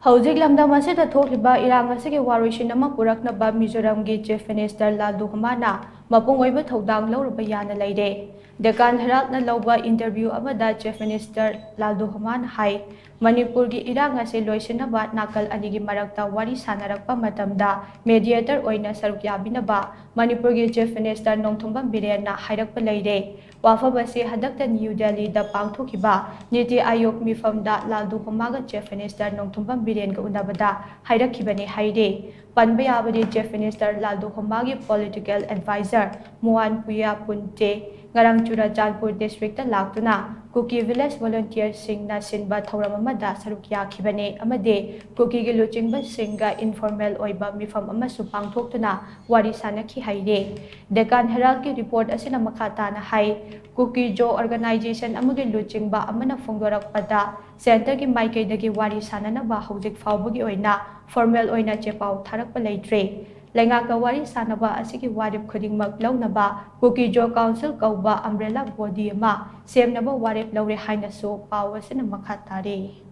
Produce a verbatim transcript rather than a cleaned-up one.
ꯍꯧꯖꯤꯛ ꯂꯝꯗꯝ ꯑꯁꯤꯗ ꯊꯣꯛꯂꯤꯕ ꯏꯔꯥꯡ ꯑꯁꯤꯒꯤ ꯋꯥꯔꯣꯏꯁꯤꯟ ꯑꯃ ꯄꯨꯔꯛꯅꯕ ꯃꯤꯖꯣꯔꯥꯝꯒꯤ Chief Minister ꯂꯥꯜꯗꯨꯍꯣꯃꯥꯅ ꯃꯄꯨꯡ ꯑꯣꯏꯕ ꯊꯧꯗꯥꯡ ꯂꯧꯔꯕ ꯌꯥꯅ ꯂꯩꯔꯦ꯫ Deccan Heraldꯅ ꯂꯧꯕ interview ꯑꯃꯗ Chief Minister ꯂꯥꯜꯗꯨꯍꯣꯃꯥꯅ ꯍꯥꯏ, ꯃꯅꯤꯄꯨꯔꯒꯤ ꯏꯔꯥꯡ ꯑꯁꯤ ꯂꯣꯏꯁꯤꯟꯅꯕ ꯅꯥꯀꯜ ꯑꯅꯤꯒꯤ ꯃꯔꯛꯇ ꯋꯥꯔꯤ ꯁꯥꯟꯅꯔꯛꯄ ꯃꯇꯝꯗ mediator ꯑꯣꯏꯅ ꯁꯔꯨꯛ ꯌꯥꯕꯤꯅꯕ ꯃꯅꯤꯄꯨꯔꯒꯤ Chief Minister ꯅꯣꯡꯊꯣꯝꯕꯝ ꯕꯤꯔꯦꯟꯅ ꯍꯥꯏꯔꯛꯄ ꯂꯩꯔꯦ꯫ ꯋꯥꯐꯝ ꯑꯁꯤ ꯍꯟꯗꯛꯇ ꯅ꯭ꯌꯨ ꯗꯦꯜꯂꯤꯗ ꯄꯥꯡꯊꯣꯛꯈꯤꯕ ꯅꯤꯇꯤ ꯑꯥꯌꯣꯒ ꯃꯤꯐꯝꯗ ꯂꯥꯜꯗꯨꯍꯣꯃꯥꯒ Chief Minister ꯅꯣꯡꯊꯣꯝꯕꯝ ꯕꯤꯔꯦꯟꯒ ꯎꯅꯕꯗ ꯍꯥꯏꯔꯛꯈꯤꯕꯅꯤ ꯍꯥꯏꯔꯤ꯫ ꯄꯟꯕ ꯌꯥꯕꯗꯤ Chief Minister ꯂꯥꯜꯗꯨꯍꯣꯃꯥꯒꯤ political adviser Mohan Priya ꯄꯨꯟꯇꯦ ꯉꯔꯥꯡ ꯆꯨꯔꯥꯆꯥꯟꯄꯨꯔ districtꯇ ꯂꯥꯛꯇꯨꯅ ꯀꯨꯀꯤ village volunteerꯁꯤꯡꯅ ꯁꯤꯟꯕ ꯊꯧꯔꯝ ꯑꯃꯗ ꯁꯔꯨꯛ ꯌꯥꯈꯤꯕꯅꯤ ꯑꯃꯗꯤ ꯀꯨꯀꯤꯒꯤ ꯂꯨꯆꯤꯡꯕꯁꯤꯡꯒ informal ꯑꯣꯏꯕ ꯃꯤꯐꯝ ꯑꯃꯁꯨ ꯄꯥꯡꯊꯣꯛꯇꯨꯅ ꯋꯥꯔꯤ ꯁꯥꯅꯈꯤ ꯍꯥꯏꯔꯤ꯫ Deccan Heraldꯀꯤ report ꯑꯁꯤꯅ ꯃꯈꯥ ꯇꯥꯅ ꯍꯥꯏ, ꯀꯨꯀꯤ ꯖꯣ organization ꯑꯃꯒꯤ ꯂꯨꯆꯤꯡꯕ ꯑꯃꯅ ꯐꯣꯡꯗꯣꯔꯛꯄꯗ centreꯒꯤ ꯃꯥꯏꯀꯩꯗꯒꯤ ꯋꯥꯔꯤ ꯁꯥꯅꯅꯕ ꯍꯧꯖꯤꯛ ꯐꯥꯎꯕꯒꯤ ꯑꯣꯏꯅ formal ꯑꯣꯏꯅ ꯆꯦꯄꯥꯎ ꯊꯥꯔꯛꯄ ꯂꯩꯇ꯭ꯔꯤ꯫ ꯂꯩꯉꯥꯛꯀ ꯋꯥꯔꯤ ꯁꯥꯅꯕ ꯑꯁꯤꯒꯤ ꯋꯥꯔꯦꯞ ꯈꯨꯗꯤꯡꯃꯛ ꯂꯧꯅꯕ ꯀꯨꯀꯤ ꯖꯣ council ꯀꯧꯕ umbrella body ꯑꯃ ꯁꯦꯝꯅꯕ ꯋꯥꯔꯦꯞ ꯂꯧꯔꯦ ꯍꯥꯏꯅꯁꯨ ꯄꯥꯎ ꯑꯁꯤꯅ ꯃꯈꯥ ꯇꯥꯔꯤ꯫